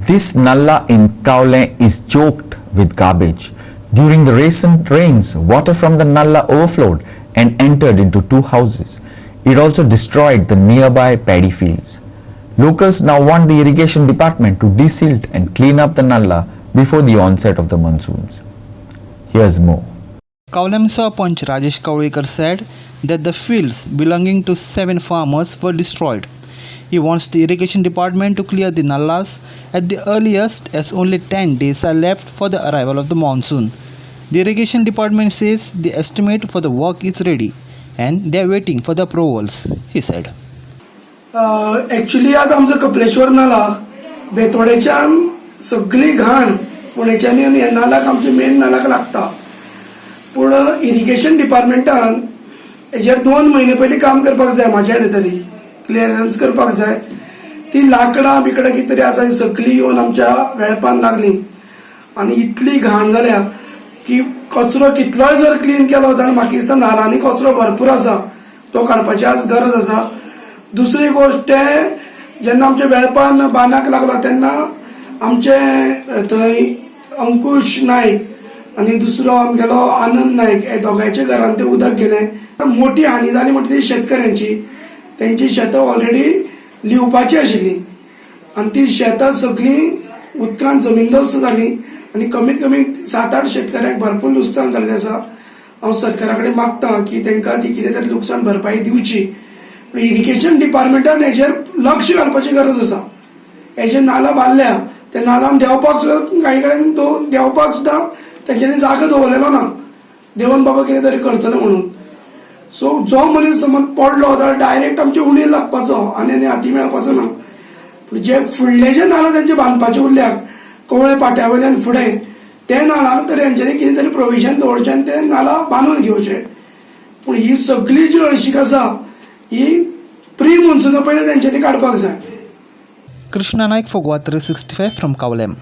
This nallah in Kavlem is choked with garbage. During the recent rains, water from the nallah overflowed and entered into two houses. It also destroyed the nearby paddy fields. Locals now want the irrigation department to desilt and clean up the nallah before the onset of the monsoons. Here's more. Kavlem Sarpanch Rajesh Kavlekar said that the fields belonging to 7 farmers were destroyed. He wants the irrigation department to clear the nallas at the earliest, as only 10 days are left for the arrival of the monsoon. The irrigation department says the estimate for the work is ready and they are waiting for the approvals, he said. Actually आज आमचो कपलेश्वर नाला बेतोडेच्यान सगळी घाण पुणेच्यानी आनी ह्या नालाक, आमच्या main नालाक लागता. पूण इरिगेशन डिपार्टमेंटान हेजेर 2 म्हयने पयलीं काम करपाक जाय. म्हाज्या हेणे तरी क्लियरन्स करपाक जाय. ती लाकडां बिकडां कितें तरी आसा, ती सगळीं येवन आमच्या वेळपान लागली आनी इतली घाण जाल्या की कचरो कितलोय जर क्लीन केलो जाल्यार म्हाका दिसता नालांनी कचरो भरपूर आसा, तो काडपाची आज गरज आसा. दुसरी गोश्ट, ते जेन्ना आमच्या वेळपान बांदाक लागलो तेन्ना आमचे थंय अंकुश नायक आनी दुसरो आमगेलो आनंद नायक हे दोगांयच्या घरान ते उदक गेलें. मोठी हानी जाली म्हणटा ती शेतकऱ्यांची. तेंची शेतां ऑलरेडी लिवपाची आशिल्ली आनी ती शेतां सगळीं उदकान जमीनदोस्त जाली आनी कमीत कमी सात आठ शेतकऱ्यांक भरपूर लुकसाण जाल्लें आसा. हांव सरकारा कडेन मागता की तांकां ती कितें तरी लुकसाण भरपाई दिवची. इरिगेशन डिपार्टमेंटान हेजेर लक्ष घालपाची गरज आसा. हे जे नाला बांदल्या, त्या नालान देंवपाक सुद्दां, काही कडेन देंवपाक सुद्दां तेंच्यांनी जागो दवरलेलो ना, देवन बाबा कितें तरी करतले म्हणून. सो जो मनीस समज पडलो जाल्यार डायरेक्ट आमचे उणीर लागपाचो आनी आनी हाती मेळपाचो ना. पूण जे फुडले जे नाला तेंचे बांदपाचे उरल्यात कवळे पाट्या वयल्यान फुडें, ते नालान तर हेंच्यांनी कितें तरी प्रोविजन दवरचें आनी ते नाला बांदून घेवचे. पूण ही सगळी जी हळशीक आसा, ही प्री मॉन्सुना पयलीं तेंच्यांनी काडपाक जाय. Krishna Naik for Goa 365 from Kavlem.